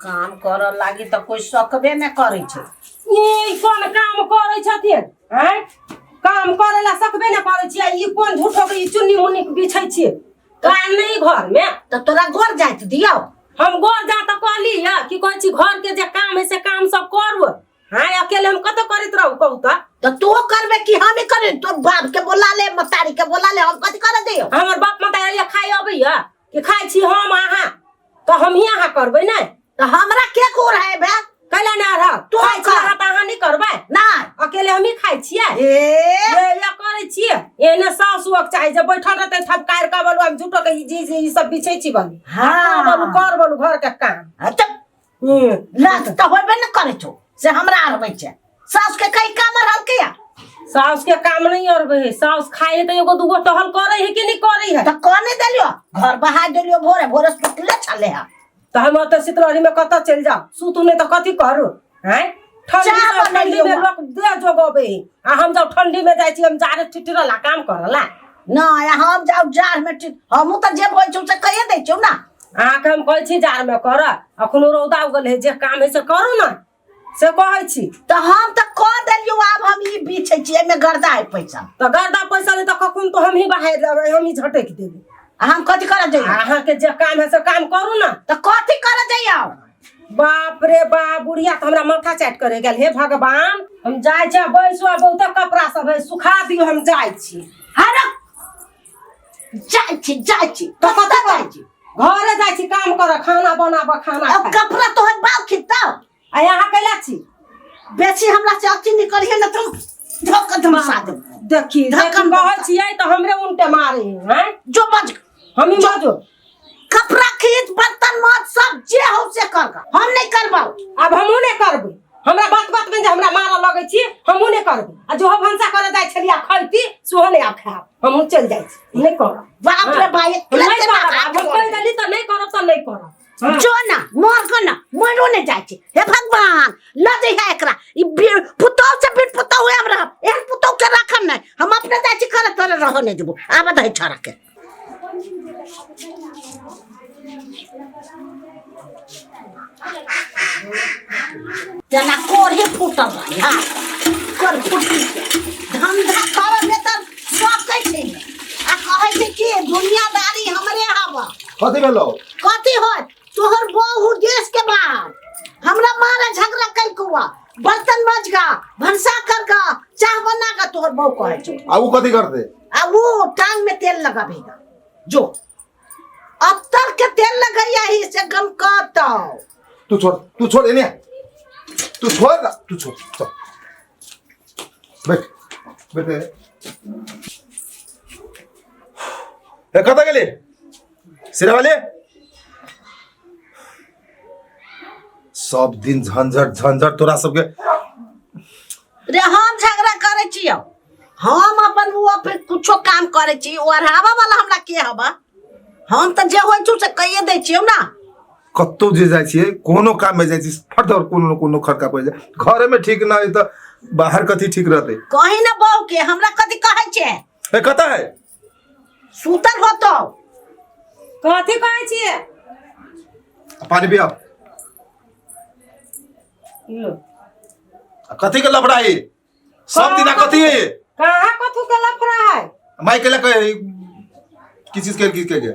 काम करऽ लागी तऽ कोइ सकबे नहि करै छै। ई कोन काम करै छथिन? आँय, काम करै ला सकबे नहि करै छियै। ई कोन झूठो के ई चुन्नी मुन्नी के बिछै छियै? काम नहीं घर में। तऽ तोरा गोर जाइत दियौ? हम गोर जा तऽ कहली है की कहै छी, घर के जे काम है से काम सब करू। हाँ, अकेले हम कतऽ करैत रहू, कहू तऽ? तऽ तू करबे कि हम ही करी? तोर बाप के बोला ले, मतारी के बोला ले, हम कथी करे दियौ? हमर बाप मतारी खाइ अबैया कि खाइ छी हम अहाँ? तऽ हमही अहाँ करबै ने। तऽ हमरा के गोर है बे? कैला ना रह तू खाइ छी कर। अहाँ तऽ अहाँ नहि करबै? नहि। अकेले हमही खाइ छियै। ए ये ये करै छियै। एहने सासु के चाही जे बैठल रहतै थपकार के बोलू, हम झूठो के ई जी जी ई सब बिछै छी बोलू। हाँ। बोलू कर बोलू घर के काम। हाँ, चुप। लाज तऽ होबे ने करै छौ से हमरा अरबै छै। सास के कई काम रहल के या? साउस के काम नहीं अरबै है। साउस खाइ है तऽ एगो दूगो टहल करै है कि नहीं करै है? तऽ कने देलियो, घर बहा देलियो, भोरे भोरे सुतले छले है। तऽ हम ओतऽ शीतलहरी में कतऽ चलि जाउ? सुतू नहि तऽ कथी करू? आँय, ठंडी चाह से ठंडी बनैलियौ में हँ। लोक देह जोगबै है आ हम जब ठंडी में जाइ छी, हम जाड़े ठिठुरला काम करला। नहि, हम जाउ जाड़ में ठीक, हमहूँ तऽ जे बोल छौ से कहिए दै छौ ना। अहाँके हम कहै छी जाड़ में कर, अखनो रौदा उगल है, जे काम है से करू ने, से कहै छी। तऽ हम तऽ कह देलियौ, आब हम ई बिछै छी, एहिमे गर्दा है पैसा। तऽ गर्दा पैसा नहि तऽ कखन तो हमही बाहर लेबै, हमही झटकि देबै। आ हम कथी करऽ जइयौ? अहाँके जे काम है से काम करू ने। तऽ कथी करऽ जइयौ? बाप रे बाप, बुढ़िया तऽ हमरा माथा चाटि करे गेल। हे भगवान, हम जाइ छी, बैसू आ बहुते कपड़ा सब है, सुखा दियौ, हम जाइ छी। हरे जाइ छी, जाइ छी। तऽ कतऽ कतऽ जाइ छी? घरे जाइ छी काम करऽ, खाना बनाबऽ, खाना अब खाय। कपड़ा तोहर बाल खिचतौ। आ यहाँ कैला छी? बेसी हमरा से अथी नहीं करिहे ना तुम, धक्का धमसा देब। देखी धक्का देखी, कहै छियै तऽ हमरे उनटे मारे हैं। जो बज हम ही मजो। कपड़ा खींच, बर्तन माज, सब जे हो से कर, हम नहीं करबाओ। आब हमहूँ नहि करबै। हमरा बात बात में जे हमरा मारऽ लगै छी, हमहूँ नहि करबै। आ जो भनसा करे जाइ छलियै आ खैती, सेहो नहि आब खायब। हमहूँ चलि जाइ छी, नहि करब। बाप रे भाई, हम नहि करब। आब हम कहि देली तऽ नहि करब तऽ नहि करब। हाँ। जो ना मर गो ना, मरो नहीं जाइ छी। हे भगवान, ल जइहा एकरा। ई पुतोह से बिन पुतोह हुए हम रहब, एहन पुतोह के राखब नहीं। हम अपने जाइ छी करे, तोरे रहो नहीं देबो। आब दही छोड़ा के। जेना कोढ़ी फूटल रही। हाँ, कोर फूटी के धंधा करे में तऽ सकै छै ने। आ कहै छै कि दुनियादारी हमरे हवा। कथी भेलो? कथी होत, तोहर बहू देश के बाहर हमरा मारे झगड़ा कलकुआ, बर्तन मज गा, भनसा कर गा, चाह बना गा, तोहर बहू कहै छौ। आ उ कथी करते? आ वो टांग में तेल लगाबेगा, जो अत्तर के तेल लगैया ही से गम करतौ। तू छोड़, तू छोड़, एने तू छोड़ ना, तू छोड़, चल बैठ बैठ। ए, कतऽ गेली सिरावाली? सब दिन झंझट झंझट तोरा सबके। रे, हम झगड़ा करै छियौ? हम अपन वो फिर कुछो काम करै छी, ओ अढ़ावा वाला हमरा के हवा? हम तऽ जे होइ छौ से कहिए दै छियौ ना। कतौ जे जाइ छियै, कोनो काम में जाइ छी, फट दौड़ कोनो न कोनो खड़का पड़ि जाइ। घरे में ठीक ना है तऽ बाहर कथी ठीक रहतै? कही ना बहू के, हमरा कथी कहै छै? ए, कतऽ है? सुतल होतौ। कथी कहै छियै? पानी पिया। लो। कथी के लफड़ा है सब दिना? कथी है? कहाँ कथू के लफड़ा है? माई के लके की चीज के की के के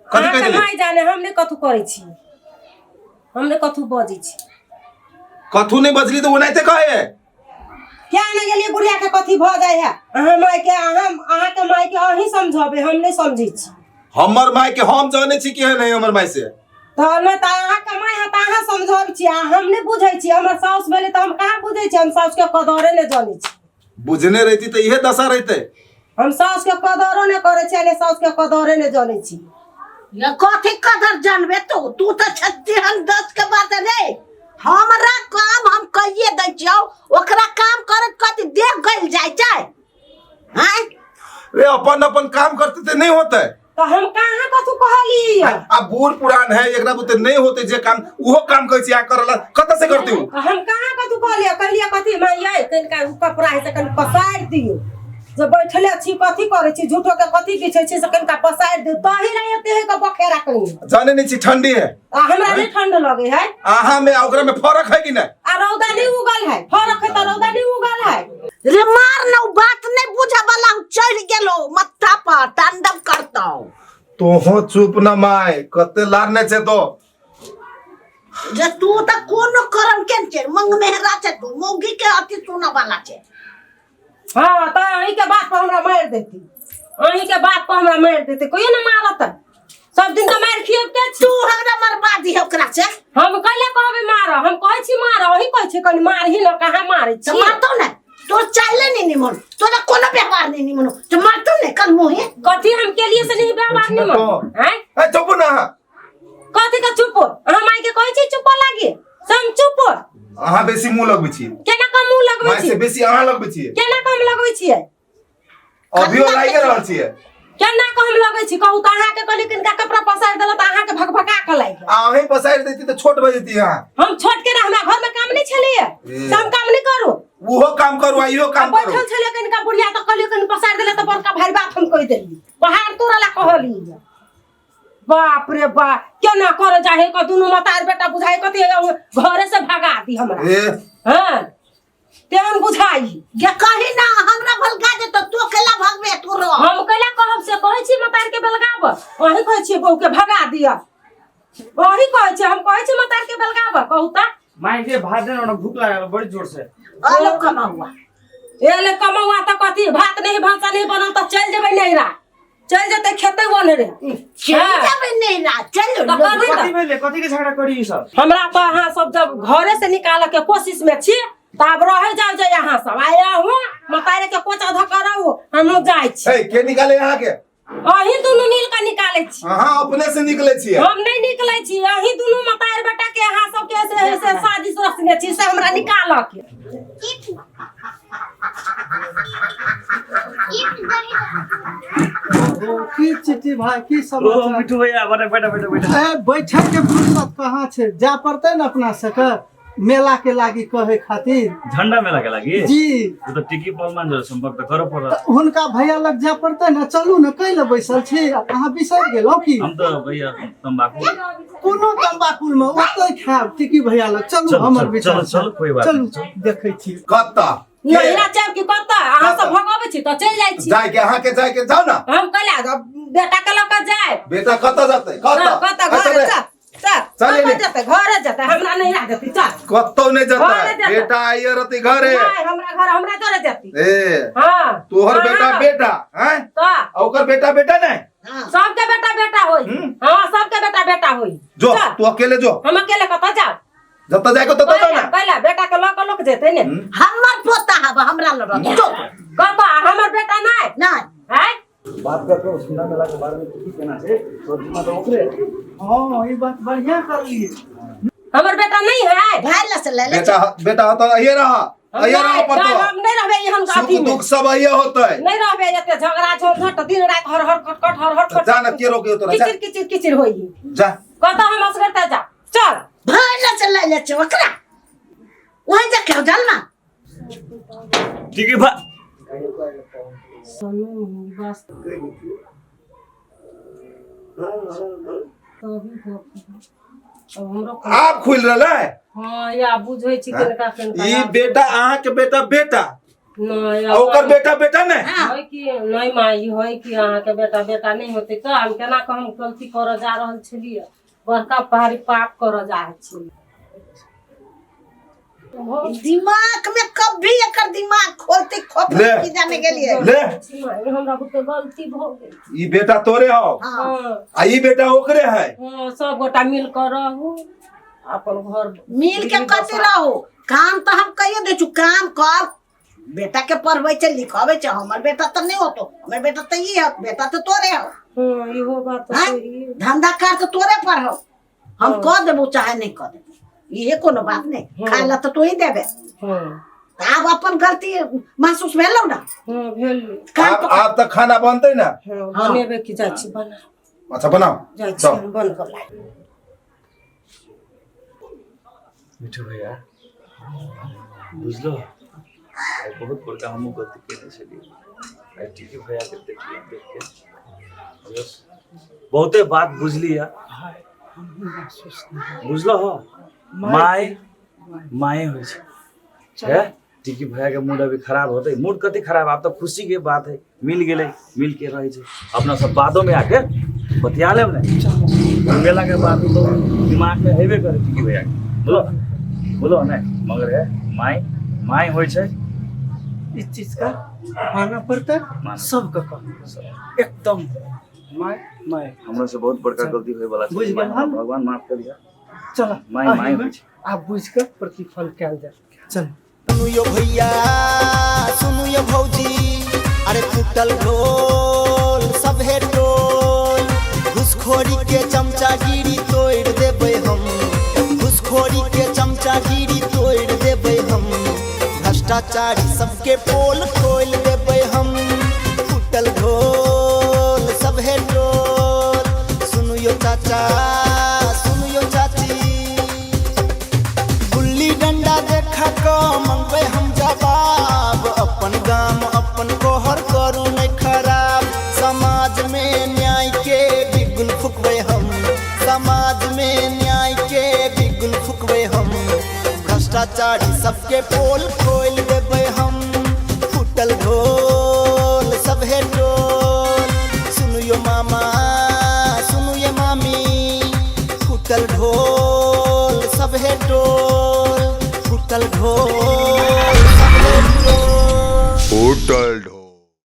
कथी कहि अहाँके देली? माय जाने, हम नहि कथू करै छी, हम नहि कथू बजै छी। कथू नहीं बजली तऽ ओनाहिते कहे। क्या नहि गेलियै बुढ़िया के कथी भऽ जाइ है? अहाँ माय के, अहाँ अहाँके माय के अहीं समझबै, हम नहि समझै छी। हमर माय के हम जानै छी केहन है हमर माय से। तऽ नहि तऽ अहाँके माय है तऽ अहाँ समझबै छी आ हम नहि बुझै छी। हमर साउस भेलै तऽ हम कहाँ बुझै छी? हम साउस के कदरे नहि जानै छी। बुझने रहती तऽ इहे दशा रहते। हम साउस के कदरो नहि करै छी, आ साउस के कदरे नहि जानै छी। ये कथी कदर जानबे तू? तू तऽ छत्तीहन दस के बात रे। हमरा काम हम कहिए दै छियौ, ओकरा काम करत कथी देख गइल जाइ छै? आँय? रे, अपन अपन काम करते ते नहीं होते। तऽ हम कहाँ कथू कहली? आ बूढ़ पुरान है, एकरा बुते नहीं होते जे काम, उहो काम कहै छी आ करला, कतऽ से करते हो? हम कहाँ कथू कहलियै? कहलियै कथी माय यै, कनिका उ कपड़ा है से कनि पसारि दियौ। जे बैठले छी कथी करै छी झूठो के कथी बिछै छी से कनिका पसारि दू तही ला एते है के बखेरा कहीं जाने नहीं छी ठंडी है आ हमरा नहीं ठंड लगे है अहाँ में आ ओकरा में फर्क है कि नहीं आ रौदा नहीं उगल है फरक है त रौदा नहीं उगल है रे मार न उ बात नहीं बुझे वाला हूँ चढ़ गेलो मत्था पर तांडव करतौ तोहो चुप न माय कते लारने छे तो जे तू तऽ कोनो करम के छै मंग मेहरा छै तू मौगी के अति सुनऽ वाला छै हाँ तऽ अहीं के बात पर हमरा मारि देती अहीं के बात पर हमरा मारि देती कहियो ना मारत सब दिन तऽ मारि खियबते छी तू हमरा मरबा दिह ओकरा से हम कैले कहबै मार हम कहै छी मार अहीं कहै छी कनि मारही न कहाँ मारै तऽ छी मारतौ ने तोर चाइले नहीं निमन तोरा कोनो व्यवहार नहीं निमन तो मारतौ ने कल मुहे कथी हम के लिए से नहीं व्यवहार ना निमन तो। हैं ए चुप ना अहाँ कथी के चुप अहाँ माय के कहै छी चुप लागी से हम चुप अहाँ बेसी मुंह लगबै छी केना कम मुंह लगबै माय छी से बेसी अहाँ लगबै छियै केना कम लगबै छियै अभियो लागि रहल छियै केना कम लगै छी कहू तऽ अहाँके कहली किनका कपड़ा पसारि देलक तऽ अहाँके भकभका कऽ लागि गेल आ अहीं पसारि दैती तऽ छोट भऽ जैती अहाँ हम छोट के हमरा घर में काम नहीं छलैया ए। से हम काम नहीं करू ओहो काम करू आ इहो काम करू बैठल छलै कनिका बुढ़िया तऽ कहलियै कनि पसारि देले तऽ बड़का भारी बात हम कहि देलियै पहाड़ तोड़ऽ ला कहलियै बाप रे बाप केना करे जाहे क दुनू मतार बेटा बुझाइ कथी घरे से भगा दी हमरा ए हाँ तेहन बुझाइ जे कही ना हमरा भलका दे तो तू अकेला भगबे तू रह हम कैला कहब से कहै छी मतार के बेलगाब अहीं कहै छियै बहू के भगा दिअ अहीं कहै छियै हम कहै छी मतार के बेलगाब कहू तऽ माय के भात देना हमरा भूख लागल बड़ी जोर से अलो कमाउआ एले कमौआ तऽ कथी भात नहीं भानसा नहीं बनल तऽ चलि जेबै नैहरा चलि जेतै खेतै ओन्हरे चल जाबे नहीं ना चल तऽ कथी कथी भेलै कथी के झगड़ा करी ई सब हमरा तऽ अहाँ सब जब घरे से निकालऽ के कोशिश में छी तऽ आब रहै जाउ जे अहाँ सब आय अहूँ मतारे के कोचा धऽ कऽ रहू हमहूँ जाइ छी हे के निकाले अहाँ के अहीं दुनू मिल कऽ निकालै छी अहाँ अपने से निकले छियै हम नहि निकलै छी अहीं दुनू मतार बेटा के अहाँ सबके से से साजिश रचने छी से हमरा निकालऽ के ओ, की चिट्ठी भाई की ओ समाचार मिठू भैया बैठा बैठा बैठा बैठा ए बैठे के फुर्सत कहाँ छै जा पड़तै ने अपना सबके मेला के लागी कहे खातिर झंडा मेला के लागि जी ओ त टिकी पहलवान जरे संपर्क त करऽ पड़त तऽ हुनका भैया लग जा पड़तै ने चलू ने कै लए बैसल छी अहाँ बिसरि गेलहुँ की हम त भैया तम्बाकू कोनो तम्बाकुल में ओतै खायब टिकी भैया लग चलू चलू, हमर चलू, विचार चलू, चलू, कोई बात चलू नहीं, चलू। देखै छी कत्ता नहिरा जायब कि कतऽ अहाँ सब भगाबै छी तऽ चलि जाइ छी जाय के अहाँ के जाय के जाओ ना हम कैला बेटा के लऽ कऽ जायब बेटा कत्ता जतै कत्ता कतऽ अच्छा, घरे बे। चल चल चल कतऽ एने। जेतै घरे जेतै हमरा नहिरा जेतै चल कत्तौ नहीं घरे जतै जेतै। बेटा आइए रहती घरे नहि हमरा घर हमरा जरे जेतै ए हाँ तोहर बेटा हाँ, बेटा हैं तऽ आ ओकर बेटा बेटा नहीं हाँ सबके बेटा बेटा होई हम्म। हाँ सबके बेटा बेटा होई जो चल, तू अकेले जो हम अकेले कतऽ जाब जतऽ जाय के ततऽ जाओ कैला ना कैला बेटा के लऽ कऽ लोक जेतै ने हम्म। हमर पोता हब हमरा लग चुप कतऽ हमर बेटा नहि नहीं हैं बात कर के झंडा मेला के बारे में की कहना छै तोर जिम्मा त ओकरे हाँ ई बात बढ़िया करलिए हमर बेटा नहीं है भाई लस ले ले बेटा बेटा होता अहिए रह हम अहिए रह नहीं पड़तो नहीं, हम नहीं रहबे एहन सुख अथी में दुख सब अहिए होतै नहीं रहबे एते झगड़ा झंझट दिन रात हर हर खट खट हर हर खट जा ना के रोके तोरा जा किचिर किचिर किचिर होई जा कतऽ हम असगर त जा चल भाई लस ले ले छे ओकरा वहीं जा के जल ना ठीक है भा बस हमरो आब खुलि रहल है हाँ या बुझै छी किनका किनका ई बेटा अहाँ के बेटा बेटा नहि आ ओकर बेटा बेटा नहि होइ कि नहि माई होइ कि अहाँके बेटा बेटा नहि होतै तऽ हम केना कऽ हम गलती करऽ जा रहल छलियै बड़का भारी पाप करऽ जा रहल छलियै दिमाग में कभी एकर दिमाग खोलते खोपड़ी ले। की जाने के लिए ले माई हमरा बुते गलती भऽ गेल ई बेटा तोरे हौ हाँ हाँ आ ई बेटा ओकरे है हाँ सब गोटा मिल कऽ रहू अपन घर मिल के कते रहो काम तो हम कहियो दे छु काम कर बेटा के पढ़बै छै लिखबै छै हमर बेटा तऽ नहि होतो हमर बेटा तऽ ई हो बेटा तऽ तोरे हो हाँ इहो बात तऽ हैं? सही धंधा कर तऽ तोरे पर हो हम कह देबो चाहे नहीं कह देबो इहे कोनो बात नहीं खाय ला तऽ तू ही देबे हाँ तऽ आब अपन गलती महसूस भेलौ ना हाँ भेल काम आब आब तऽ खाना बनतै ना हाँ बनेबे की जाइ छी बना अच्छा बनाओ जाइ छी जाओ। हम बन कऽ लाबि। मिठू भैया बुझलो आइ बहुत बड़का हमहूँ गलती केने छलियै आइ टीकी भैया के देखिए देख के बहुते बात बुझली है। भाई, हमहूँ महसूस नहीं। बुझलो हो, माय माये होइ छै। है टिकी भैया के मूड अभी खराब होते, मूड कथी खराब, आब तऽ खुशी के बात है, मिल गेलै, मिल के रहै छै। अपना सब बादो में आके बतिया लेब ने, मेला के बाद तो दिमाग में हेबे करे टिकी भैया के। बोलो बोलो नहीं, मगर है माय माय होइ छै। इस चीज का मानना पड़ता है, मानना। सबका कहना एकदम my my. हमरा से बहुत बड़का गलती होय वाला छै। बुझि गेल हम। भगवान माफ करिया। चल my my होइ छै। आप बुझ के प्रतिफल कयल जाय। चल सुनू यो भैया, सुनू यो भौजी, अरे फूटल ढोल सभे टोल, घुसखोरी के चमचागिरी तोड़ि देबै हम, घुसखोरी के चमचागिरी तोड़ि देबै हम, भ्रष्टाचारी सबके पोल खोलि देबै हम, फूटल ढोल सभे टोल। सुनू यो चाचा, सुनू यो चाची, गुल्ली डंडा देखा क मंगबै हम जवाब, अपन गाम अपन कोहर करू नहीं खराब, समाज में न्याय के बिगुल फुकबै हम, समाज में न्याय के बिगुल फुकबै हम, भ्रष्टाचारी सबके पोल खोलि देबै हम, फूटल ढोल सभे टोल। सुनू यो मामा, सुनू ये मामी, फूटल ढोल सभे टोल, फूटल ढोल सभे टोल। फूटल।